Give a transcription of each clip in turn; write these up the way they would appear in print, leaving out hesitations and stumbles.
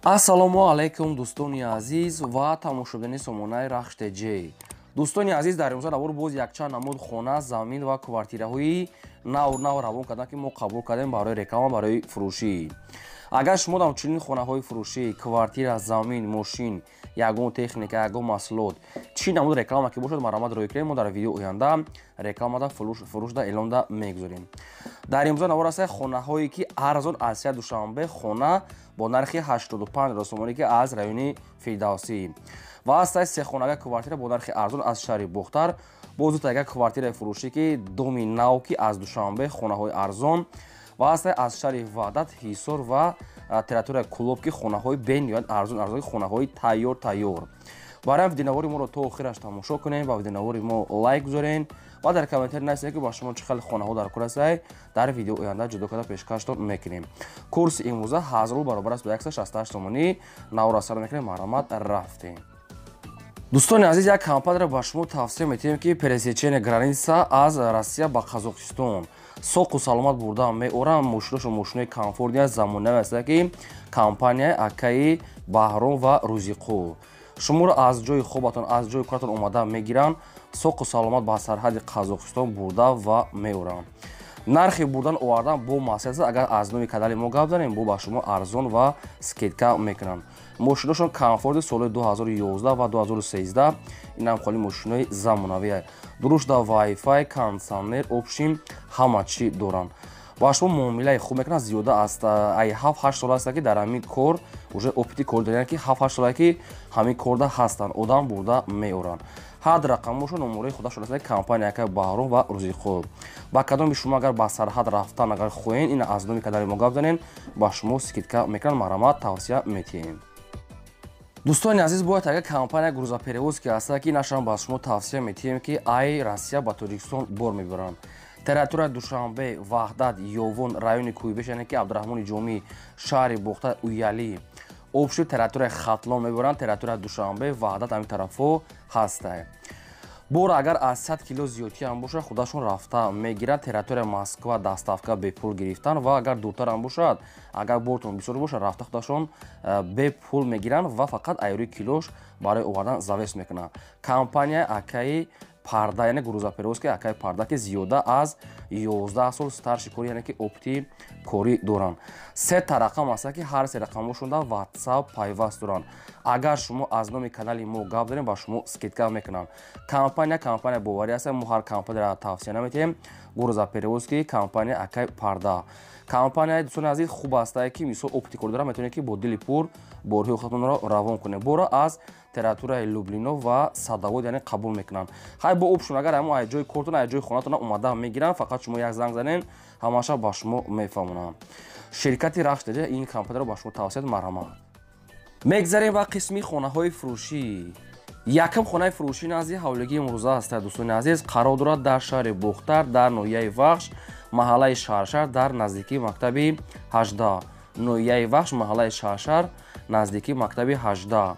Ассалому алайкум, дӯстони азиз ва тамошобинони сомонаи Рахш ТЖ. Дӯстони азиз, дар имрӯза навор боз якчанд намуд хона, замин ва квартираҳои нав нав равон кардам, ки мо қабул кардем барои реклама, барои фурӯшӣ. Агар шумо дар чунин хонаҳои фурӯшӣ, квартира, замин, мошин, ягон техника, ягон маҳсулот, чӣ намуд реклама ки бошад, марҳамат рӯй кунед. Мо дар видео оянда рекламада, фурӯшда, эълонда мегузорем. Дар имрӯза навор аст хонаҳое ки арзон аз шаҳри Душанбе, хона бо нархи 85 ҳазор сомонӣ, ки аз райони Фирдавсӣ, ва ҳастаи сехонага квартира бо нархи арзон аз шаҳри Бохтар, боз дутага квартираи фурӯшӣ, ки доми нав, ки аз Душанбе, хонаҳои арзон, ва ҳастаи аз шаҳри Ваҳдат, Ҳисор ва территорияи Кӯлоб, ки хонаҳои бениҳоят арзон арзон, хонаҳои тайёр тайёр. Барои видеонавори моро то охираш тамошо кунем ва видеонавори мо лайк гузорен ва дар комментарий нависед, ки ба шумо чӣ хел хонаҳо дар кор ҳастад. Дар видео оянда ҷудо карда пешкаштон мекунем. Курси имрӯза 1000 рубл баробар аст ба 168 сомонӣ. Навро сар мекунем, марҳамат, рафтем. Дӯстони азиз, як компанияро ба шумо тавсия метиҳем, ки пересечение граница аз Россия ба Қазоқистон соқу саломат бурда меорам. Мошиношо мошинои комфортный, замонавӣ аст, ки компанияи акаи Баҳром ва Рӯзиқул шуморо аз ҷои хобатон, аз ҷои коратон омада мегиранд, соқу саломат ба сарҳади Қазоқистон бурда ва меоранд. Нархи бурдан овардан бо маслиҳат аст. Агар аз номи канали мо гап занем, бо ба шумо арзон ва скидка мекунанд. Мошиношон комфорти, соли 2011 ва 2013, инам холи мошинои замонавӣ, дурушда вайфай, кондитсионер, общем, ҳама чӣ доранд. Ба шумо муомилаи хуб мекунанд. Зиёда аз ай 7-8 сол аст, ки дар ҳамин кор уже опыти кор доранд, ки 7-8 сола ки ҳамин корда ҳастанд, одам бурда меоранд. Ҳад рақамошо номураи худашон аст, компания акай Баҳром ва Рӯзиқул. Ба кадоми шумо агар ба сарҳад рафтан агар хоҳед, ин аз номи канали мо гап занед, ба шумо скидка мекунанд. Марҳамат, тавсия метиҳем. Дӯстони азиз, бояд агар компания грузоперевозки ҳаста, ки нашам ба шумо тавсия метиҳем, ки ай Россия ба Тоҷикистон бор мебаранд. Территорияи Душанбе, Ваҳдат, Ёвон, райони Кӯйбеш, яъне ки Абдураҳмони Ҷомӣ, шаҳри Бохтар, Уялӣ, общий территорияи Хатлон мебаранд. Территорияи Душанбе, Ваҳдат, ҳамин тарафҳо ҳастай. Бор агар аз 100 кило зиёдтӣ ҳам бошад, худашон рафта мегиранд. Территорияи Москва доставка бепул гирифтан ва агар дуртар ҳам бошад, агар бортон бисёр бошад, рафта худашон бепул мегиранд ва фақат айрӯи килош барои овардан завес мекунанд. Компания акаи Парда, яъне грузоперевозки акаи Парда, ки зиёда аз 11 сол стажи корӣ, яъне ки опыти корӣ доранд. Се та рақам аста, ки ҳар се рақамошонда WhatsApp пайваст доранд. Агар шумо аз номи канали мо гап дорем, ба шумо скидка мекунанд. Компания компания боварӣ аст. Мо ҳар компанияро тавсия наметиҳем. Грузоперевозки компания акаи Парда, компанияи, дӯстони азиз, хуб астае, ки мисол опыти корӣ дорад, метавонед, ки бо дили пур борҳои худатонро равон кунед. Бора аз территорияи Люблино ва Садовод, яъне қабул мекунанд. Хай, бо общем, агар ҳамо ай ҷои кортон, ай ҷои хонатон омада мегиранд, фақат шумо як занг занед, ҳамаша ба шумо мефаҳмонанд. Ширкати Рахш ТЖ ин компанияро ба шумо тавсия. Марҳамат, мегзарем ба қисми хонаҳои фурӯшӣ. Якум хонаи фурӯшӣ назди ҳавлигии имрӯза аст, дӯстони азиз, қарор дорад дар шаҳри Бохтар, дар ноҳияи Вахш, маҳаллаи Шаршар, дар наздикии мактаби 18. Ноҳияи Вахш, маҳаллаи Шаршар, наздикии мактаби 18.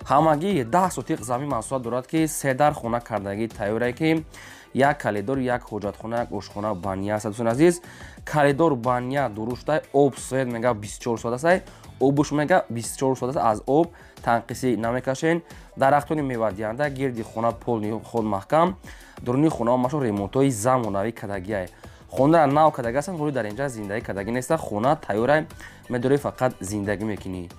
Ҳамагӣ 10 сотиқ замин масоҳат дорад, ки се дар хона кардагӣ тайёре, ки як коридор, як ҳоҷатхона, як ошхона, баня аст. Дӯстони азиз, коридор, баня дуруштай, об, свет мега 24 соат астай, обуш мега 24 соат аст, аз об танқисӣ намекашен. Дарахтони мевадиҳанда гирди хона, полный худ маҳкам. Дуруни хонао машо ремонтҳои замонавӣ кардагиай. Хонаро нав кардагӣ ҳастанд, ҳоли дар инҷа зиндагӣ кардагӣ неста. Хона тайёрай, медорӣ, фақат зиндагӣ мекунӣ.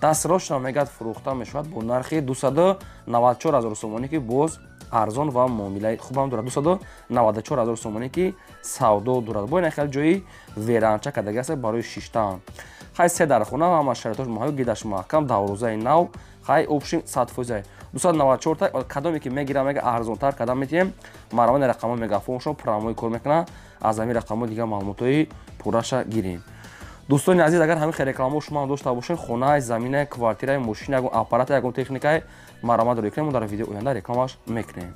Дастрошна мегӯяд, фурӯхта мешавад бо нархи 294 ҳазор сомонӣ, ки боз арзон ва муомилаи хубам дорад. 294 ҳазор сомонӣ, ки савдо дорад. Бо ин хел ҷои веранча кардагӣ аст барои шиштан. Хай, се дар хона, ҳама шароитош муҳайё, гидаш маҳкам, даврозаи нав. Хай, общем, 100%. 294 та кадоме ки мегирам, мега арзонтар кардам метиҳем. Марҳамат, рақамҳои мегафоншон прямой кор мекунад. Аз ҳамин рақамҳо дигар маълумотҳои пурраша гирем. Дӯстони азиз, агар ҳамин хел рекламао шумо ҳам дошта бошед, хонаи, заминаи, квартираи, мошина, ягон аппарата, ягон техникаи, марҳамат рӯй кунем, мо дар видео оянда рекламаш мекунем.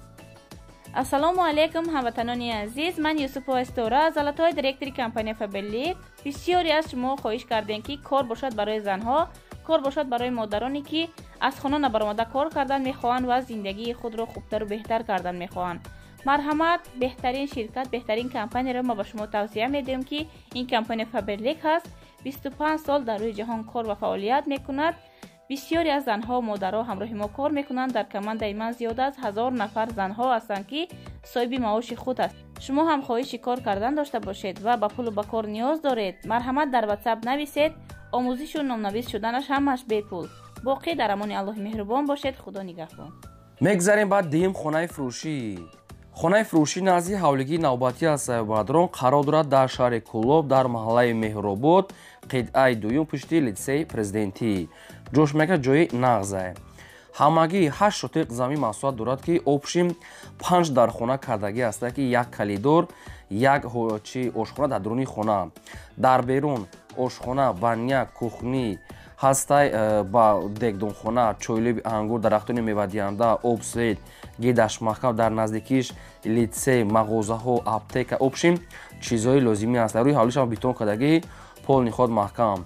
Ассалому алайкум, ҳамватанони азиз! Ман Юсупова Истора, аз Алатои, директори компания Фаберлик. Бисёре аз шумо хоҳиш кардем, ки кор бошад барои занҳо, кор бошад барои модароне, ки аз хона набаромада кор кардан мехоҳанд ва зиндагии худро хубтару беҳтар кардан мехоҳанд. Марҳамат, беҳтарин ширкат, беҳтарин компанияро мо ба шумо тавсия медиҳем, ки ин компания Фаберлик ҳаст. 25 сол дар рӯи ҷаҳон кор ва фаъолият мекунад. Бисёре аз занҳо, модарҳо ҳамроҳи мо кор мекунанд. Дар командаи ман зиёда аз 1000 нафар занҳо ҳастанд, ки соҳиби маоши худ аст. Шумо ҳам хоҳиши кор кардан дошта бошед ва ба пулу ба кор ниёз доред, марҳамат дар WhatsApp нависед. Омӯзишу номнавис шуданаш ҳамаш бепул. Боқӣ дар амони Аллоҳи меҳрубон бошед. Худо нигаҳбон. Мегзарем ба дуюм хонаи фурӯшӣ. Хонаи фурӯшӣ назди ҳавлигии навбатӣ аст, бародарон, қарор дорад дар шаҳри Кӯлоб, дар маҳаллаи Меҳробод, қитъаи дуюм, пушти литсеи президентӣ. Ҷош мега ҷои нағзае. Ҳамагӣ 8 шотиқ замин масоҳат дорад, ки общим 5 дар хона кардагӣ аст, ки як калидор, як чи ошхона дар дуруни хона. Дар берун ошхона, баня, кухни ҳастай, ба дегдонхона, чойлиби ангур, дарахтони мевадиҳанда, об, свет, гидаш маҳкам, дар наздикиш литсей, мағозаҳо, аптека, общим чизҳои лозимӣ аст. Рӯи ҳавлишам бетон кардагӣ, полный ход маҳкам.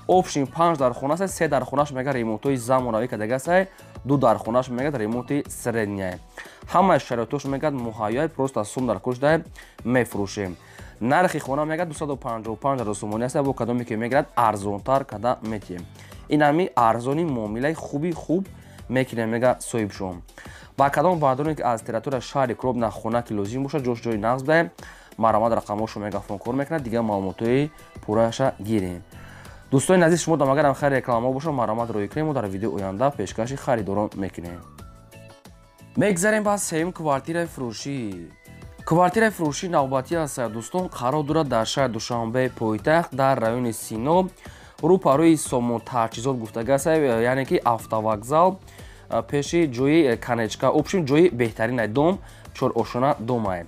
Общим 5 дар хона аст, 3 дар хонаш мега ремонтҳои замонавӣ кардагӣ аст, 2 дар хонаш мегад ремонти средняя. Ҳамаи шароитош мегад муҳайёй, просто сум дар кушдай мефурӯшем. Нархи хона мегад 255 ҳазор сомонӣ аст, бо кадоме ки мегирад арзонтар када метиҳем. Ин ҳами арзони муомилаи хуби хуб мекунем, мега соҳибшон. Ба кадом бардоре ки аз территорияи шаҳри Кӯлоб на хона ки лозим бошад, ҷош ҷои нағз даем, марҳамат, рақамҳошо мегафон кор мекунад, дигар маълумотҳои пурраша гирем. Дӯстони азиз, шумо агарам хайр рекламаҳо бошад, марҳамат рӯй кунем, мо дар видеои оянда пешкаши харидорон мекунем. Мегзарем ба сеюм квартираи фурӯшӣ. Квартираи фурӯшӣ навбатӣ аст, дӯстон, қарор дорад дар шаҳри Душанбе, пойтахт, дар райони Сино, рӯпарӯи Сомон таҷҳизот гуфтага аст, яъне ки автовокзал, пеши ҷои канечка, общим ҷои беҳтаринай дом, чорошона домай.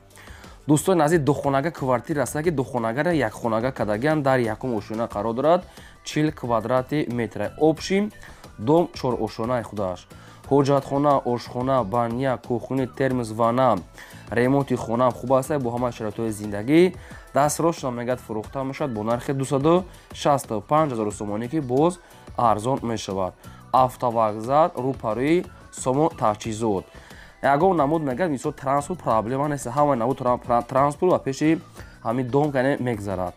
Дӯстони азиз, духонага квартира аст, ки духонагара якхонага кардагианд, дар якум ошёна қарор дорад, 40 квадрати метра. Общим дом чорошонаи худаш. Ҳоҷатхона, ошхона, баня, кухни, термос, ванна, ремонти хона хуб аст, бо ҳама шароитҳои зиндагӣ. Дастрошна мегад фурӯхта мешавад бо нархи 265 ҳазор сомонӣ, ки боз арзон мешавад. Автовокзал рӯпарӯи Сомон таҷҳизот. Ягон намуд мегад мисол транспорт проблема нест, ҳамаи намуд транспорт ва пеши ҳамин дом кане мегзарад.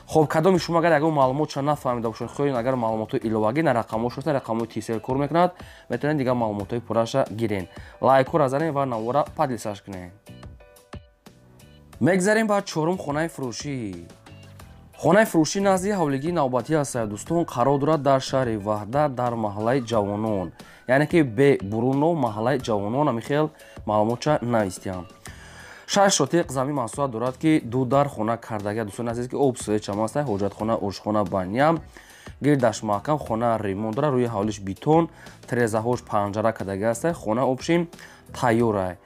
Хоб, кадоми шумо агар ягон маълумотша нафаҳмида бошед, хоҳед агар маълумотҳои иловагӣ на рақамҳош аст, рақамҳои тисел кор мекунад, метавонед дигар маълумотҳои пурраша гирен. Лайкҳоро занед ва навора поделиться кунед. Мегзарем ба чорум хонаи фурӯшӣ. Хонаи фурӯшӣ назди ҳавлигии навбатӣ аст, дӯстон, қарор дорад дар шаҳри Ваҳдат, дар маҳаллаи Ҷавонон, яъне ки бе Буруно маҳаллаи Ҷавонон, ҳамин хел маълумотча навистиям. 6 шотиқ замин масоҳат дорад, ки 2 дар хона кардагӣ, дӯстони азиз, ки об свет чам аст, ҳоҷатхона, ошхона, баня, гирдаш маҳкам, хона ремонт дорад, рӯи ҳавлиш бетон, тирезаҳош панҷара кардагӣ аст, хона общим тайёрай.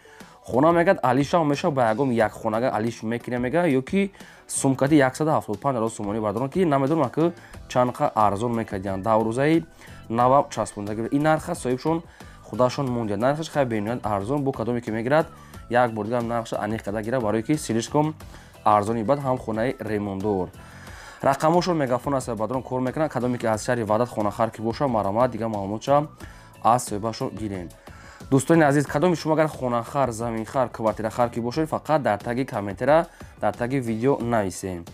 Хона мегад алишам мешавад, ба ягон як хонага алиш мекунем мега, ё ки сумкати 175 ҳазор сомонӣ бардорам, ки намедонам ки чанд қа арзон мекардиям. Даврӯзаи навам часпондагӣ ин нарха соҳибшон худашон мондият. Нархаш хай бениҳоят арзон, бо кадоме ки мегирад як бор дигар нархша аниқ карда гирад, барое ки слишком арзони бад ҳам хонаи ремонтдор. Рақамҳошон мегафон аст, бадрон кор мекунанд. Кадоме ки аз шаҳри Ваҳдат хонахар ки бошад, марҳамат, дигар маълумотша аз соҳибашон гирем. Дӯстони азиз, кадоми шумо агар хонахар, заминхар, квартирахар ки бошед, фақат дар таги комментара, дар таги видео нависем.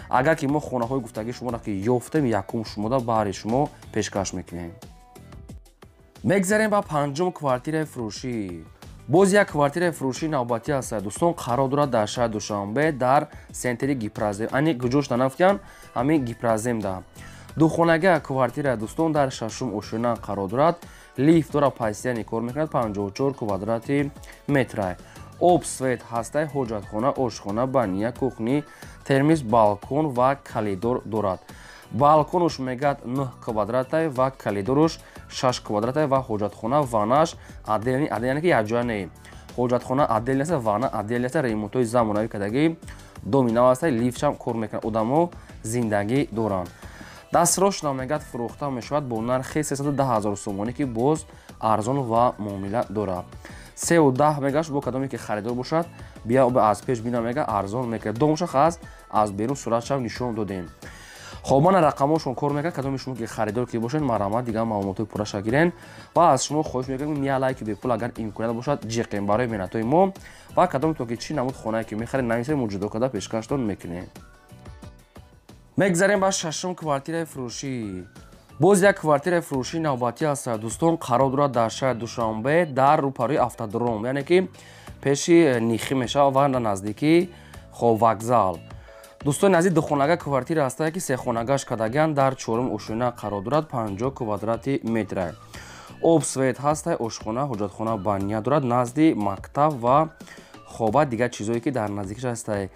Агар ки мо хонаҳои гуфтагии шуморо ки ёфтем, якум шумода баҳри шумо пешкаш мекунем. Мегзарем ба панҷум квартираи фурӯшӣ. Боз як квартираи фурӯшии навбатӣ аст, дӯстон, қарор дорад дар шаҳри Душанбе, дар центри Гипрозем, ани куҷош нафтиян, ҳамин Гипроземда. Духонага квартира, дӯстон, дар шашум ошёна қарор дорад, лифт дора, пастияни кор мекунад, 54 квадрати метра. Об, свет ҳастай, ҳоҷатхона, ошхона, баня, кухни, термис, балкон ва калидор дорад. Балконуш мегад 9 квадратай ва калидоруш 6 квадратай ва ҳоҷатхона, ваннаш отдельный, яъне ки якҷоя не. Ҳоҷатхона отдельный аст, ванна отдельный аст, ремонтҳои замонавӣ кардагӣ, доми нав аст, лифтшам кор мекунад, одамо зиндагӣ доранд. Дастрошна мегад фурӯхта мешавад бо нархи 310 ҳазор сомонӣ, ки боз арзон ва муомила дорад. 310 мегаш, бо кадоме ки харидор бошад, бия аз пеш бина мега арзон мекунад. Домша хаз аз берун суратшам нишон додем. Хоб, мана рақамҳошон кор мекунад, кадоми шумо ки харидор ки бошед, марҳамат, дигар маълумотҳои пурраша гирен ва аз шумо хоҳиш мекунем, я лайки бепул агар имконият бошад ҷиқем барои меҳнатҳои мо ва кадомтон ки чӣ намуд хонае ки мехаред, нависед, мо ҷудо карда пешкаштон мекунем. Мегзарем ба шашум квартираи фурӯшӣ. Боз як квартираи фурӯшӣ навбатӣ аст, дӯстон, қарор дорад дар шаҳри Душанбе, дар рӯпарӯи автодром, яъне ки пеши Нихӣ мешавад ва наздикии хоб вокзал. Дӯстони азиз, духонага квартира ҳастае, ки сехонагаш кардагианд, дар чорум ошёна қарор дорад, 50 квадрати метра. Об, свет ҳастай, ошхона, ҳоҷатхона, баня дорад, назди мактаб ва хоба дигар чизое ки дар наздикиш ҳастай.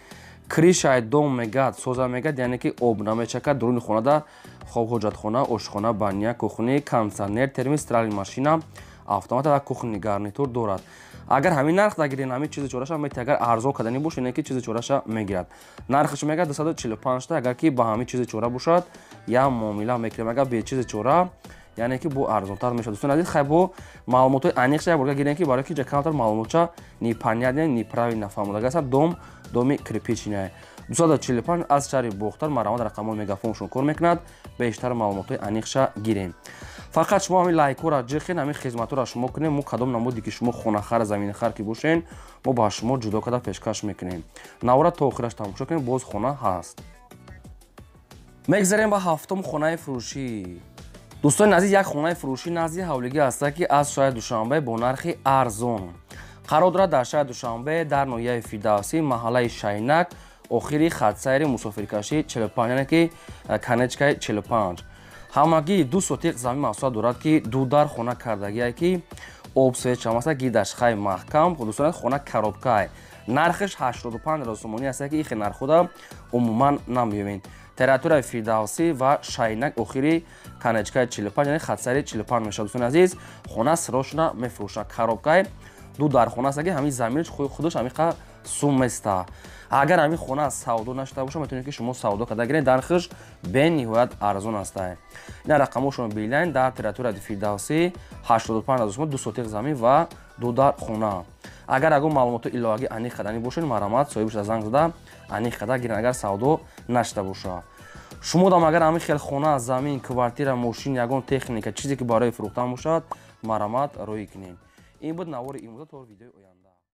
Крышаи дом мегад, соза мегад, яъне ки об намечакад. Дуруни хонада хоб ҳоҷатхона, ошхона, баня, кухни, кондиционер, термос, стиральный машина, автомат ва кухонный гарнитур дорад. Агар ҳамин нарх дагирен, ҳамин чизи чораша мети, агар арзон кардани бош, яъне ки чизи чораша мегирад. Нархаш мегад 245 та, агар ки ба ҳамин чизи чора бошад, як муомила мекунем, агар бе чизи чора, яъне ки бо арзонтар мешавад. Дӯстони азиз, хай бо маълумотҳои аниқша як борга гирем, ки барои ки ҷа камтар маълумотча непонятно, неправильно фаҳмода аст. Дом доми кирпичный. 245 аз шаҳри Бохтар, марҳамат, рақамҳои мегафоншон кор мекунад, бештар маълумотҳои аниқша гирем. Фақат шумо ҳамин лайкҳоро ҷихен, ҳамин хизматҳоро шумо кунем. Мо кадом намуде ки шумо хонахар, заминахар ки бошен, мо ба шумо ҷудо карда пешкаш мекунем. Навора то охираш тамошо кунем, боз хона ҳаст. Мегзарем ба ҳафтум хонаи фурӯшӣ. Дӯстони азиз, як хонаи фурӯшӣ назди ҳавлигӣ ҳаста, ки аз шаҳри Душанбе бо нархи арзон қарор дорад дар шаҳри Душанбе, дар ноҳияи Фирдавсӣ, маҳаллаи Шайнак, охири хатсайри мусофиркашӣ 45, яъне ки конечкаи 45. Ҳамагӣ 2 сотиқ замин маҳсулот дорад, ки ду дар хона кардагие, ки об, свет чамаста, гидаш хай маҳкам. Дӯстон, хона коробкай, нархаш 85 ҳазор сомонӣ аст, ки ихе нархода умуман намеёбед. Территорияи Фирдавсӣ ва Шайнак, охири конечкаи 45, яъне хатсайри 45 мешавад. Дӯстони азиз, хона срочно мефурӯшад, коробкай, ду дар хона аст, ки ҳамин заминаш худаш ҳамиқа сум места. Агар ҳамин хона савдо нашуда бошад, метавонед, ки шумо савдо карда гиред, нархаш бениҳоят арзон аст. Ина рақамҳошон билайн, дар территорияи Фирдавсӣ 85 ҳазор сомон, 2 сотиқ замин ва ду дар хона. Агар ягон маълумоти иловагӣ аниқ карданӣ бошед, марҳамат, соҳибаш занг зада аниқ карда гиред, агар савдо нашуда бошад. Шумо дам агар ҳамин хел хона, замин, квартира, мошин, ягон техника, чизе ки барои фурӯхтан бошад, марҳамат, роҳӣ кунед. Ин буд навори имрӯза, то видеои оянда.